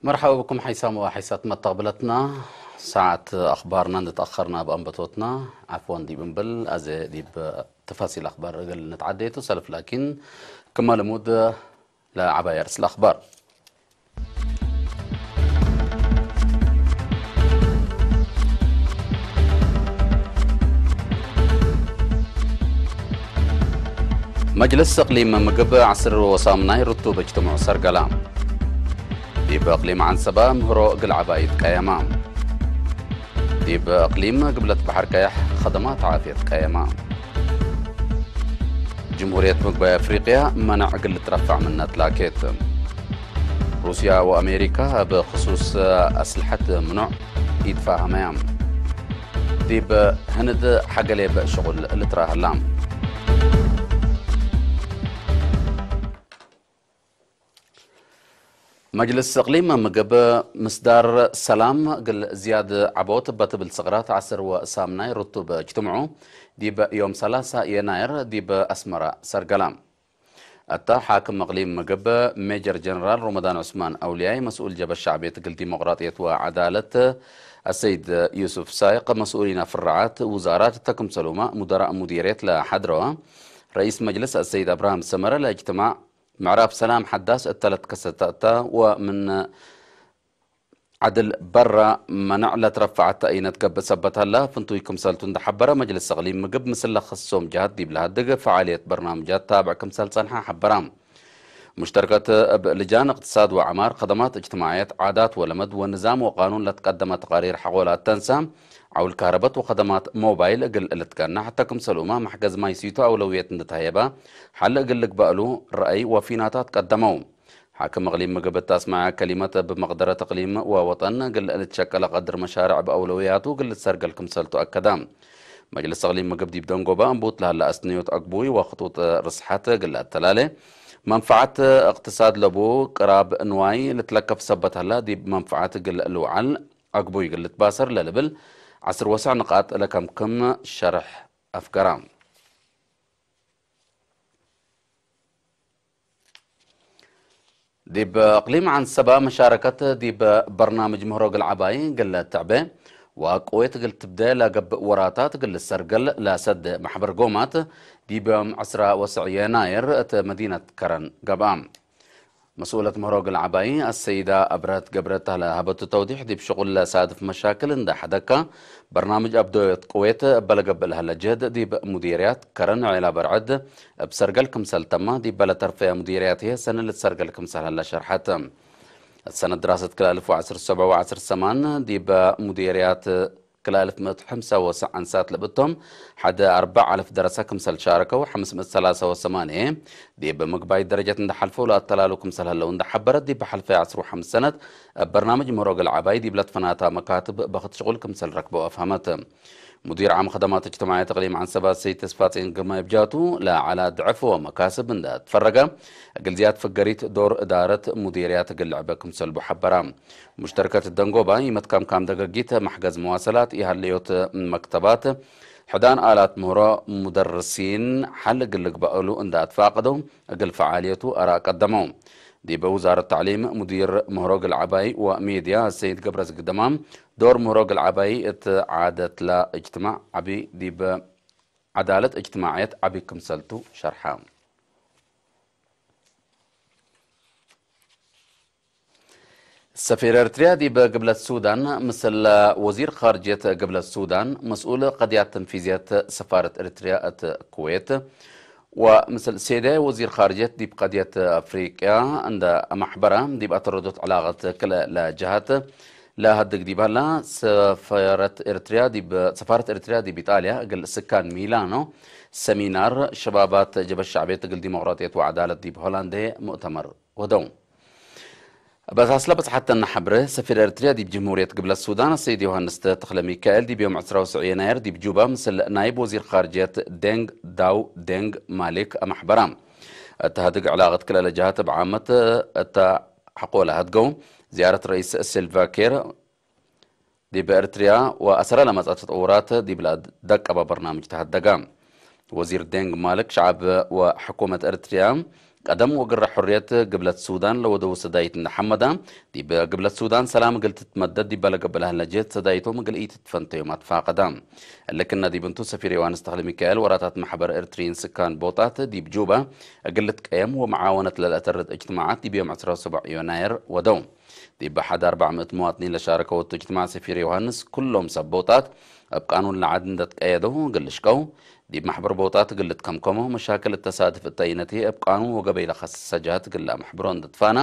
መርሓባ ብኩም ሓይሳም ወሓይሳት መተቕብለትና። ሰዓት ኣኽባርና እንተተኣኸርና ብኣንበቶትና ዓፍወን ዲብ እምብል፣ ኣዘ ዲብ ተፋሲል ኣኽባር እግል ንትዓደየቱ ሰልፍ ላኪን ክማ ልሙድ ለዓባይ ኣርእስ ለኣኽባር። መጅልስ እቕሊም ምግብ ዓስር ወሳምናይ ርቱብ እጅትምዑ ሰርገላ። ዲብ እቕሊም ዓንሰባ ምህሮ እግል ዓባይ ይትቀየማ። ዲብ እቕሊም ግብለት ባሕር ቀያሕ ኸደማት ዓፍየት ቀየማ። ጅምሁርየት ምግባይ ኣፍሪቅያ መናዕ እግል ልትረፋዕ ምነት ላኬት። ሩስያ ወኣሜሪካ ኣብ ክሱስ ኣስልሐት ምኑዕ ይትፋሃመያ። ዲብ ህንድ ሓገሌብ ሽቑል ልትረኣህላ። መጅልስ እቕሊም ምግብ ምስዳር ሰላም እግል ዝያድ ዓቦት በትብል ስቕራት ዓስር ወሳምናይ ርቱብ እጅትምዑ ዲብ ዮም ሰላሳ የናይር ዲብ ኣስመራ ሰርገላ። እታ ሓክም እቕሊም ምግብ ሜጀር ጀነራል ሮመዳን ዑስማን ኣውልያይ፣ መስኡል ጀበ ሻዕብየት እግል ዲሞቅራጥየት ወዓዳለት ኣሰይድ ዩሱፍ ሳይቕ፣ መስኡሊና ፍራዓት ውዛራት እተ ክምሰሉማ ሙደራእ ሙዲርየት ለሓድረዋ፣ ረኢስ መጅልስ ኣሰይድ ኣብርሃም ሰመረ ለእጅትማዕ ምዕራብ ሰላም ሓዳስ እተ ለትከሰተ እታ ወምን ዓድል በራ መናዕ ለትረፈዐታ ኢነት ገብእ ሰበት ሀላ ፍንቱይ ክምሰልቱ እንደሓበረ፣ መጅልስ እቕሊም ምግብ ምስለ ከሶም ጀሃት ዲብ ለሃድግ ፈዓልየት በርናምጃት ታብዕ ክምሰል ጸንሓ ሓበራ። ሙሽተርከት እብ ልጃን እቅትሳድ ወዐማር፣ ከደማት እጅትማዕየት፣ ዓዳት ወለመድ ወንዛም ወቃኑን ለትቀደመ ተቃሪር ሐቆ ለአተንሳ፣ ዐውል ካህረበት ወከደማት ሞባይል እግል ልትገናሕ፣ እተ ክምሰልኡማ መሕገዝ ማይ ሲቶ አውለውየት እንድተህየባ ሐል እግል ልግበእሉ ረአይ ወፊናታት ቀደመው። ሓክም እቅሊም ምግብ እተ አስማዕያ ከሊመት እብ መቅደረት እቅሊም ወወጠን እግል ልትሸቀለ ቀድር መሻርዕ እብ አውለውያቱ እግል ልትሰርገል ክምሰልቱ አከዳ። መጅልስ እቅሊም ምግብ ዲብ ደንጎባ እንቡት ለሀለ አስንዮት አግቡይ ወክጡጥ ርስሓት እግል አተላለ፣ መንፈዓት እቅትሳድ ለቡ ቅራብ ንዋይ ልትለከፍ ሰበት ሀላ ዲብ መንፈዓት እግል ልውዓል አግቡይ እግል ልትባሰር ለልብል ዐስር ወሰዕ ንቃጥ ለከምክም ሸርሕ አፍገራ። ዲብ እቅሊም ዐንሰባ መሻረከት ዲብ በርናምጅ ምህሮ እግል ዐባይ እግል ትዕበ ወቅዌት እግል ትብደ ለገብእ ወራታት እግል ልሰርገል ለሰደ ማሕበር ጎማት ዲብ ዮም ዐስራ ወሰዕ የናይር እት መዲነት ከረን ገብአ። መስኡለት ምህሮ እግል ዐባይ አሰይዳ አብረህት ገብረ እተ ለሀበቱ ተውዲሕ ዲብ ሽቁል ለሳድፍ መሻክል እንዳ ሐደካ በርናምጅ አብዶዮት ቅዌት እበ ለገብእ ለሀለ ጀህድ ዲብ ሙዲርያት ከረን ዔላ በርዕድ እብ ሰርገል ክምሰል ተማ፣ ዲበ ለተርፈየ ሙዲርያት ህዬ ሰኒ ልትሰርገል ክምሰል ሀለ ሸርሐት። እት ሰነት ድራሰት ክልኤ አልፍ ወዐስር ሰብዕ ወዐስር ሰማን ዲበ ሙዲርያት ክልኤ አልፍ ምእት ሐምሳ ወሰዕ አንሳት ለብእቶም ሐደ አርበዕ አልፍ ደረሰ ክምሰል ሻረከው፣ ሐምስ ምእት ሰላሳ ወሰማንየ ዲብ ምግባይ ደረጀት እንዳ ሐልፈው ለአተላሉ ክምሰል ሀለው እንዳ ሐበረት፣ ዲበ ሐልፈየ ዐስር ወሐምስ ሰነት እብ በርናምጅ ምህሮ እግል ዐባይ ዲብ ለትፈናታ መካትብ በክት ሽቁል ክምሰል ረክበው አፍሀመት። ሙዲር ዓም ከደማት እጅትማዕየት እቅሊም ዐንሰባ ሰይድ ተስፋጼን ግርማይ ብጃቱ፣ ለዐላ ድዕፍ ወመካስብ እንዳ ትፈረገ፣ እግል ዝያድ ፍገሪት ዶር እዳረት ሙዲርያት እግል ልዕበ ክምሰልቡ ሐበራ። ሙሽተርከት ደንጎባ፣ ኢመትካምካም ደገጊት፣ መሕገዝ መዋሰላት፣ ኢሃለዮት መክተባት፣ ሕዳን አላት ምህሮ፣ ሙደርሲን፣ ሐል እግል ልግበአሉ እንዳ አትፋቀደው፣ እግል ፈዓልየቱ አራእ ቀደመው። ዲበ ውዛረት ተዕሊም፣ ሙዲር ምህሮ እግል ዐባይ ወሜድያ፣ አሰይድ ገብረዝጊ ደማም፣ ዶር ምህሮ እግል ዐባይ እት ዓደትላ እጅትማዕ ዐቢ፣ ዲብ ዐዳለት እጅትማዕየት ዐቢ ክምሰልቱ ሸርሐ። ሰፊር ኤርትርያ ዲብ ግብለት ሱዳን፣ ምስል ወዚር ኻርጅየት ግብለት ሱዳን፣ መስኡል ቀድያት ተንፊዝየት ሰፋረት ኤርትርያ እት ኩዌት፣ ወምስል ሴዳይ ወዚር ኻርጅየት ዲብ ቀድየት አፍሪቅያ እንዳ አማሕበራ፣ ዲብ አተረዶት ዕላቀት ክልኤ ለጀሃት ለሀድግ ዲብ ሀላ፣ ሰፋረት ኤርትርያ ዲብ፣ ሰፋረት ኤርትርያ ዲብ ኢጣልያ እግል ስካን ሚላኖ ሰሚናር ሸባባት ጀበ ሻዕብየት እግል ዲሞቅራጥየት ወዐዳለት ዲብ ሆላንድ ሙእተመር ወደው። በሳስላ በጽሓተና ሓብረ ሰፊር ኤርትርያ ዲብ ጅምሁርየት ግብለት ሱዳን ኣሰይድ ዮሃንስ ተኽለ ሚካኤል ዲብ ዮም ዕስራ ወስዕ የናየር ዲብ ጁባ ምስል ናይብ ወዚር ኻርጅየት ደንግ ዳው ደንግ ማሊክ ኣማሕበራ። እታ ህድግ ዕላቕት ክልለ ጃሃት እብ ዓመት እታ ሓቆላ ህድገው ዝያረት ረኢስ ሲልቫ ኬር ዲብ ኤርትርያ ወኣሰረ ለመጻ ተጠውራት ዲብላ ደቀባ በርናምጅ ተሃደጋ። ወዚር ደንግ ማልክ ሸዓብ ወሕኩመት ኤርትርያ ቀደም ወግረ ሕርየት ግብለት ሱዳን ለወደው ሰዳይት እንደ ሐመዳ ዲብ ግብለት ሱዳን ሰላም እግል ትትመደድ ዲበ ለገብእ ለህለ ጀት ሰዳይቶም እግል ኢትትፈንተዮም ኣትፋቀዳ። እልክና ዲብንቱ ሰፊር ዮሃንስ ተኽለ ሚካኤል ወራታት ማሕበር ኤርትሪን ስካን ቦጣት ዲብ ጁባ እግል ልትቀየም ወመዓወነት ለልአተርድ እጅትማዓት ዲብ ዮም ዕስራ ወሰብዕ ዮናየር ወደው። ዲብ ሓደ ኣርባዕ ምእት መዋጥኒን ለሻረከ ወቱ እጅትማዕ ሰፊር ዮሃንስ ኩሎም ሰብ ቦጣት እብ ቃኑን ለዓድ እንደትቀየደው እግል ልሽቀው፣ ዲብ ማሕበር ቦጣት እግል ልትከምከሞ፣ መሻክል እተሳድፍ እተይነቲ እብ ቃኑን ወገበይ ለኸስሰ ጃህት እግል ለአምሕብሮ እንደትፋና፣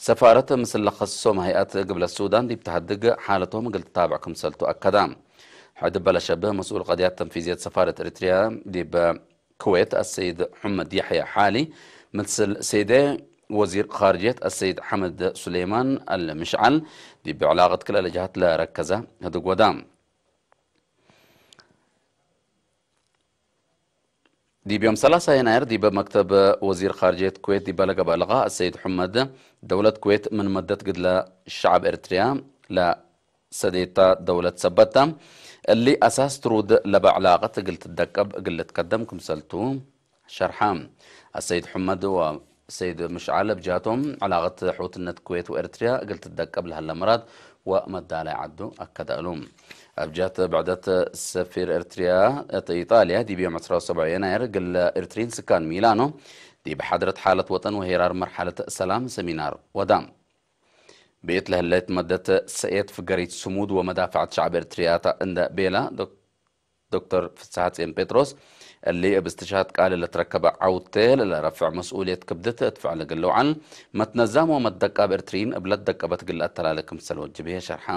ሰፋረት ምስል ለኸስሶም ሀይአት ግብለት ሱዳን ዲብ ተሃድግ ሓለቶም እግል ትታብዕ ክምሰልቱ ኣከዳ። ሕድ በለሸብህ መስኡል ቀድያት ተንፊዝየት ሰፋረት ኤርትርያ ዲብ ኩዌት ኣሰይድ ሑመድ ያሕያ ሓሊ፣ ምስል ሰይደ ወዚር ኻርጅየት ኣሰይድ ሓመድ ሱሌይማን ኣልምሽዓል ዲብ ዕላቕት ክልለ ጃህት ለረከዘ ህድግ ወዳ። ዲብ ዮም ሰላሳ የናየር ዲብ መክተብ ወዚር ኻርጅየት ኩዌት ዲበ ለገብአ ልቓእ ኣሰይድ ሑመድ፣ ደውለት ኩዌት ምን መደት ግድለ ሸዓብ ኤርትርያ ለ ሰዴታ ደውለት ሰበታ እሊ ኣሳስ ትሩድ ለበ ዕላቐት እግል ትደቀብ እግል ልትከደም ክምሰልቱ ሸርሓ። ኣሰይድ ሑመድ ወሰይድ ምሽዓል እብ ጃቶም ዕላቐት ሕውትነት ኩዌት ወኤርትርያ እግል ትደቀብ ለሀለ ምራድ ወመዳላይ ዓዱ ኣከዳእሉ። ኣብ ጃት ብዕደት ሰፊር ኤርትርያ እት ኢጣልያ ዲብ ዮም ዕስራ ወሰብዕ የናየር እግል ኤርትሪን ስካን ሚላኖ ዲብ ሓድረት ሓለት ወጠን ወሄራር መርሓለት ሰላም ሰሚናር ወዳ። ብእት ለህለየት መደት ሰእየት ፍገሪት ስሙድ ወመዳፍዐት ሸዕብ ኤርትርያታ እንደ ቤላ ዶክ-፣ ዶክተር ፍስሐጽዮን ጴጥሮስ፣ እሊ እብ እስትሽሃድ ቃል ለትረከበ ዐውቴ ለለረፍዕ መስኡልየት ክብድት እት ፍዕል እግል ልውዓል፣ መትነዛም ወመትደቃብ ኤርትርይን እብ ለትደቀበት እግል ለአተላለ ክምሰል ወጅብሄ ሸርሐ።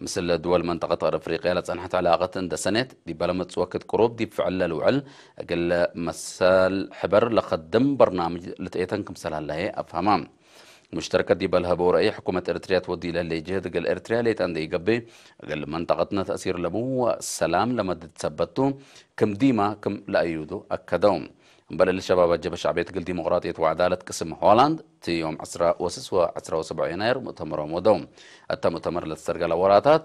ምስል ድወል መንጠቀት ቀር አፍሪቅያ ለጸንሐት ዕላቀት እንደ ሰኔት፣ ዲበ ለመጽእ ወክድ ቅሩብ ዲብ ፍዕል ለልውዕል እግል መሰል ሕበር ለከድም በርናምጅ ልትኤተን ክምሰል ሀላሄ አፍሀማ። ሙሽተርከት ዲበ ለሀበው ረአይ፣ ሕኩመት ኤርትርያ ትወዲ ለህሌ ጅህድ እግል ኤርትርያ ሌጣ እንደ ኢገብእ፣ እግል መንጠቀትነ ተእሲር ለቡ ወሰላም ለመድድ ሰበቱ ክም ዲማ ክም ለአዩዱ አከደው። እምበል እሊ ሸባብ አጀበ ሸዕብየት እግል ዲሞቅራጥየት ወዐዳለት ቅስም ሆላንድ፣ እቲ ዮም ዕስራ ወስስ ወዕስራ ወሰብዕ የናይር ሙእተመሮም ወደው። እተ ሙእተመር ለትስተርገለ ወራታት፣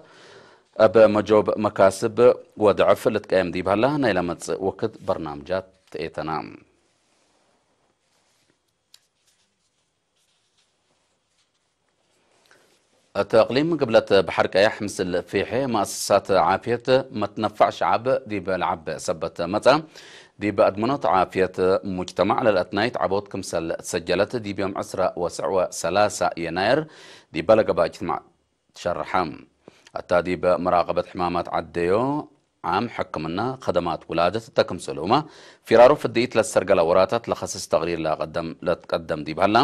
እብ መጆብ መካስብ ወድዕፍ ልትቀየም ዲብ ሀላ፣ ናይ ለመጽእ ወክድ በርናምጃት ተኤተና። እት እቅሊም ግብለት በሐር ቀያሕ ምስል ፊሐ መእሰሳት ዓፍየት መትነፋዕ ሸዓብ ዲብ ለዓበ ሰበት መጸ፣ ዲብ አድመኖት ዓፍየት ሙጅተማዕ ለልአትናይት ዐቦት ክምሰል ሰጀለት ዲብ ዮም ዕስራ ወስዕ ወሰላሳ የናየር ዲበ ለገባ እጅትማዕ ትሸርሐ። እታ ዲብ መራቀበት ሕማማት ዐደዮ ዓም ሕክምና፣ ከደማት ውላደት እተ ክምሰልሁማ፣ ፊራሮ ፍድኢት ለትሰርገላ ወራታት ለኸስስ ተቅሪር ለቀደም፣ ለትቀደም ዲብ ሀላ፣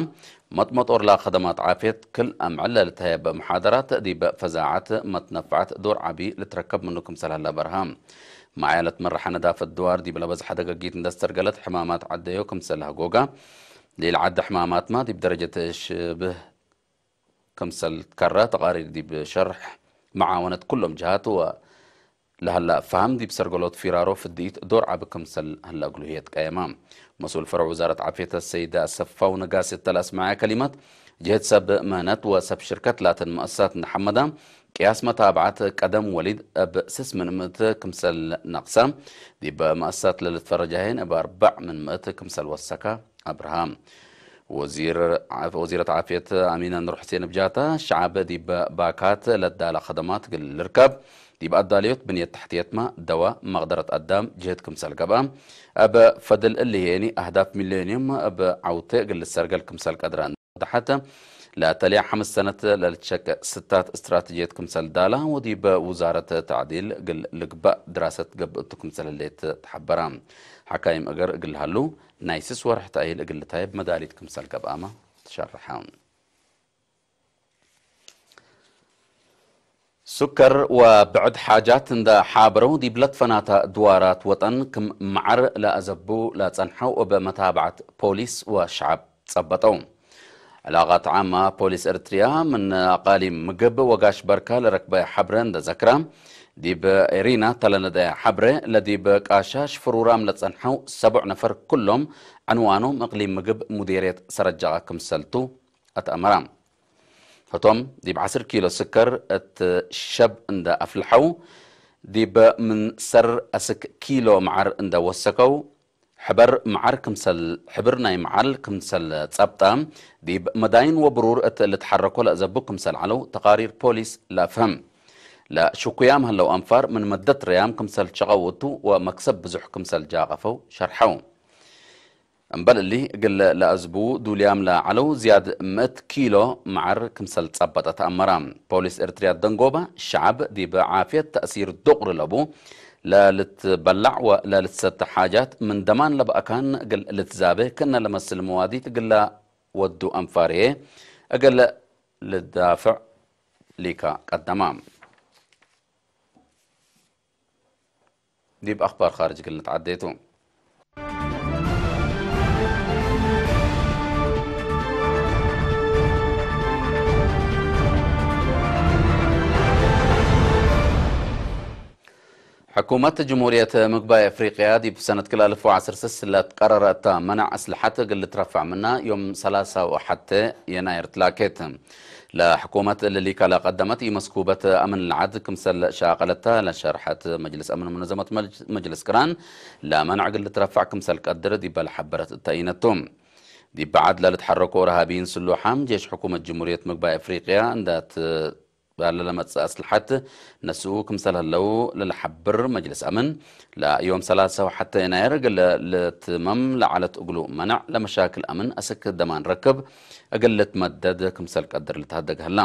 መጥመጦር ለከደማት ዓፍየት ክል አምዕል ለልትሀየብ መሓደራት ዲብ ፈዛዐት መትነፋዕት ዶር ዐቢ ልትረከብ ምኑ ክምሰል ሀላ በርሃ። መዓያ ለትመርሐ ነዳፈት ድዋር ዲብ ለበዝሐ ደገጊት እንደ ስተርገለት ሕማማት ዐደዮ ክምሰል ሀጎጋ፣ ሌላ ዐደ ሕማማትማ ዲብ ደረጀት ሽብህ ክምሰል ትከረ ተቃሪር ዲብ ሸርሕ መዓወነት ኩሎም ጀሃት ወለሀላ ፋህም ዲብ ሰርገሎት ፊራሮ ፍድኢት ዶር ዐቢ ክምሰል ሀላ እግልሁ የትቀየማ። መስኡል ፈረዕ ውዛረት ዓፍየት ሰይድ አሰፋው ነጋሲ እተ ለአስመዐ ከሊመት፣ ጀህት ሰብ ምህነት ወሰብ ሽርከት ላተን መአሰሳት እንደ ሐመዳ፣ ቅያስ መታብዓት ቀደም ወሊድ እብ ስስ ምን ምእት ክምሰል ነቅሳ፣ ዲብ መአሰሳት ለልትፈረጃሄን እብ አርበዕ ምን ምእት ክምሰል ወሰካ። አብርሃም። ወዚር ዓፍ-፣ ወዚረት ዓፍየት አሚነ ኑር ሕሴን ብጃታ፣ ሸዓብ ዲብ ባካት ለዳላ ከደማት እግል ልርከብ፣ ዲብ አዳልዮት ብንየት ተሕትየትማ፣ ደዋ፣ መቅደረት አዳም፣ ጅህድ ክምሰል ገብአ፣ እብ ፈድል እሊ ሄኒ አህዳፍ ሚሌንዩም እብ ዐውቴ እግል ልሰርገል ክምሰል ቀድረ ወዳሐት፣ ለተልያ ሐምስ ሰነት ለልትሸቅ ስታት እስትራተጅየት ክምሰል ዳላ፣ ወዲብ ውዛረት ተዕዲል እግል ልግባእ ድራሰት ገብእቱ ክምሰል ህሌት ተሐበራ። ሐካይም እገር እግል ልሃሉ፣ ናይ ስስ ወርሕ ተእሂል እግል ልታየብ መዳሊት ክምሰል ገብአማ ትሸርሐ። ሱከር ወብዕድ ሓጃት እንደ ሓበረው፣ ዲብ ለትፈናታ ድዋራት ወጠን ክም መዓር ለአዘቡ ለጸንሐው እብ መታብዓት ፖሊስ ወሸዓብ ጸበጠው። ዕላቓት ዓማ ፖሊስ ኤርትርያ ምን ኣቓሊም ምግብ ወጋሽ በርካ ለረክበ ሐብረ እንደዘክራ፣ ዲብ ኤሪና ተለነደ ሐብረ ለዲብ ቃሻሽ ፍሩራም ለጸንሐው ሰቡዕ ነፈር ኩሎም ዕንዋኖም እቕሊም ምግብ ሙዴርየት ሰረጃቓ ክምሰልቱ ኣትኣመራ። ህቶም ዲብ ዓስር ኪሎ ስከር እት ሸብ እንደ ኣፍልሐው፣ ዲብ ምን ሰር ኣስክ ኪሎ መዓር እንደ ወሰከው፣ ሕበር መዓር ክምሰል፣ ሕብር ናይ መዓል ክምሰል ጸብጣ፣ ዲብ መዳይን ወብሩር እት ልትሓረኮ ለእዘቡ ክምሰል ዓለው ተቓሪር ፖሊስ ለፍህም። ለሽኩያም ህለው ኣንፋር ምን መደት ረያም ክምሰል ሸቐውቱ ወመክሰብ ብዙሕ ክምሰል ጃቐፈው ሸርሐው። እምበል እሊ እግል ለአዝቡ ዱልያም ለዓለው ዝያድ ምእት ኪሎ መዓር ክምሰል ጸበጠ ተአመራ። ፖሊስ ኤርትርያ ደንጎባ ሸዓብ ዲብ ዓፍየት ተእሲር ዱቕ ርለቡ ለልትበላዕ ወለልትሰተ ሓጃት ምን ደማን ለበአካን እግል ልትዛበ ክእነ ለመስል መዋዲት እግል ለወዱ አንፋርዬ እግል ልዳፍዕ ሊካ ቀደማ። ዲብ ኣኽባር ኻርጅ ግል ንትዓደይቱ። ሕኩመት ጅሙርየት ምግባይ ኣፍሪቅያ ዲብ ሰነት ክልተ ኣልፍ ወዓሰርተ ስድስት ለትቀረረ እታ መናዕ ኣስልሓት እግል ልትረፋዕ ምና ዮም ሰላሳ ወሓተ የናይር ትላኬት። ለሕኩመት እሊ ሊካ ለቀደመት ኢመስኩበት ኣምን ለዓድ ክምሰል ሻቀለታ ለሸርሐት መጅልስ ኣምን ሙነዘመት መጅ-፣ መጅልስ ቅራን ለመናዕ እግል ልትረፋዕ ክምሰል ቀድር ዲበ ለሐበረት እተኢነቱ። ዲበ ዓድ ለልትሐረኩ እርሃቢይን ስሉሓም ጄሽ ሕኩመት ጅሙርየት ምግባይ ኣፍሪቅያ እንዳት ባለ ለመጽእ ኣስልሓት ነስኡ ክምሰል ህለው ለልሓብር መጅልስ ኣምን፣ ለዮም ሰላሳ ወሓተ የናየር እግል ልትመም ለዓለት እግሉ መናዕ ለመሻክል ኣምን ኣስክ ደማን ረክብ እግል ልትመደድ ክምሰል ቀድር ልትሃደግ ህላ።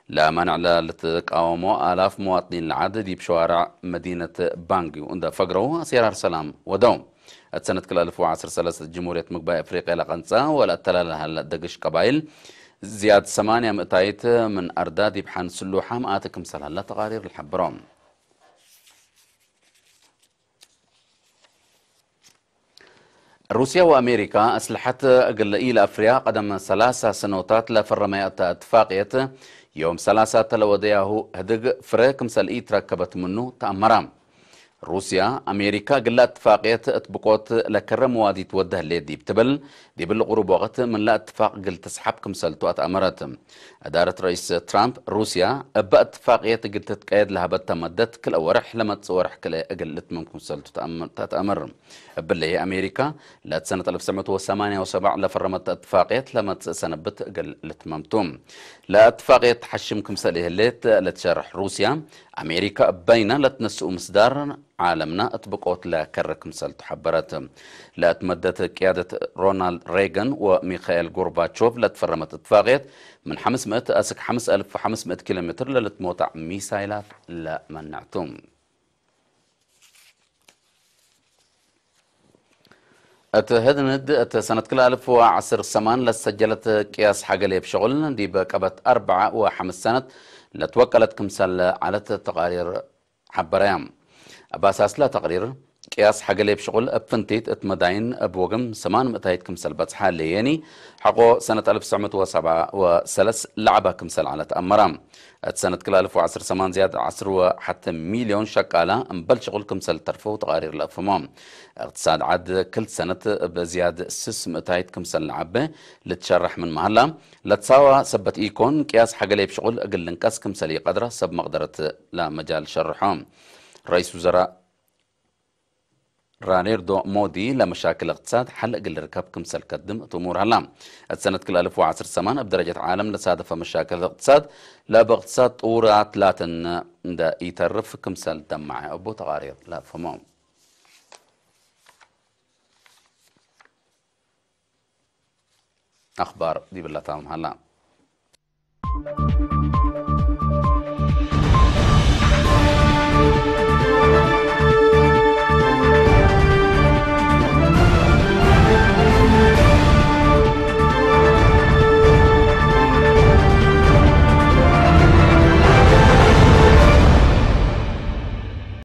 ለመናዕ ለልትቃወሞ ኣላፍ መዋጥኒን ለዓድ ዲብ ሸዋርዕ መዲነት ባንጊው እንደ ፈግረው ኣሴራር ሰላም ወደው። እት ሰነት ክልተ ኣልፍ ወዓሰርተ ሰለስተ ጅሙርየት ምግባይ ኣፍሪቅያ ለቀንጻ ወለአተላለ ሀለ ደግሽ ቀባይል ዝያድ ሰማንያ ምእታይት ምን አርዳ ዲብ ሐን ስሉሓም ኣተ ክምሰል ሀላ ተቃሪር ልሐብሮ። ሩስያ ወአሜሪካ አስልሐት እግል ኢለአፍርያ ቀደም ሰላሳ ሰኖታት ለፈረመያ እታ እትፋቅየት ዮም ሰላሳ ተለወደያሁ ህድግ ፍረ ክምሰል ኢትረከበት ምኑ ተአመራ። ሩስያ፣ ኣሜሪካ ግላ እትፋቅየት እት ብቆት ለከረ መዋዲት ወደ ህሌት ዲብ ትብል፣ ዲብ እሊ ቁሩብ ወቅት ምንላ እትፋቅ ግል ትስሓብ ክምሰልቱ ኣትኣመረት። እዳረት ረኢስ ትራምፕ፣ ሩስያ እባ እትፋቅየት ግል ትትቀየድ ለሀበተ መደት ክልኤ ወርሕ ለመጽእ ወርሕ ክልኤ እግል ልትመም ክምሰልቱ ተኣም-፣ ተትኣምር። እብለየ ኣሜሪካ፣ ለትሰነት አልፍ ትሽዐ ሚእቲ ወሰማንያ ወሰባዕ ለፈረመት እትፋቅየት ለመጽእ ሰነብት እግል ልትመምቱ። ለእትፋቅየት ተሓሽም ክምሰል ይህሌት ለትሸርሕ ሩስያ፣ ኣሜሪካ በይና ለትነስኡ ምስዳር ዓለምና እት ብቆት ለከረ ክምሰል ተሓበረት። ለእት መደት ቅያደት ሮናልድ ሬገን ወሚኻኤል ጎርባቾቭ ለትፈረመት እትፋቅየት ምን ሐምስ ምእት እስክ ሐምስ አልፍ ወሐምስ ምእት ኪሎ ሜትር ለልትሞታዕ ሚሳይላት ለመንዕቱ። እት ህድንድ እት ሰነት ክልተ አልፍ ወዐስር ሰማን ለሰጀለት ቅያስ ሐገሌ ብሸቁል ዲብ ቀበት አርብዓ ወሐምስ ሰነት ለትወቀለት ክምሰል ዓለት ተቃሪር ሐበረያ። አባሳስላ ተቅሪር፣ ቅያስ ሐገሌ ብሽቁል እብ ፍንቲት እት መዳይን እብ ወግም ሰማን ምእታይት ክምሰል በጽሐ ለየኒ፣ ሐቆ ሰነት አልፍ ትሽዐ ሚእቲ ወሰብዓ ወሰለስ ለዐባ ክምሰል ዐለት አመራ። እት ሰነት ክልተ አልፍ ወዐስር ሰማን ዝያድ ዐስር ወሐተ ሚልዮን ሸቃላ እምበል ሽቁል ክምሰል ተርፈው ተቃሪር ለአፍህሞ። እቅትሳድ ዐድ ክልት ሰነት እብ ዝያድ ስስ ምእታይት ክምሰል ለዐበ ልትሸረሕ ምን መሃላ፣ ለትሳዋ ሰበት ኢኮን፣ ቅያስ ሐገሌ ብሽቁል እግል ልንቀስ ክምሰል ኢቀድራ ሰብ መቅደረት ለመጃል ሸርሖ። ረኢስ ውዘራእ ራኔርዶ ሞዲ ለመሻክል እቅትሳድ ሐል እግል ልርከብ ክምሰል ከድም እት እሙር ሀላ። እት ሰነት ክልተ አልፍ ወዐስር ሰማን እብ ደረጀት ዓለም ለሳደፈ መሻክል እቅትሳድ ለእብ እቅትሳድ ጥውራት ላትን እንደ ኢተርፍ ክምሰል ደማዐ እቡ ተቃሪር ለአፍህሞ። አኽባር ዲብላ ታምም ሀላ።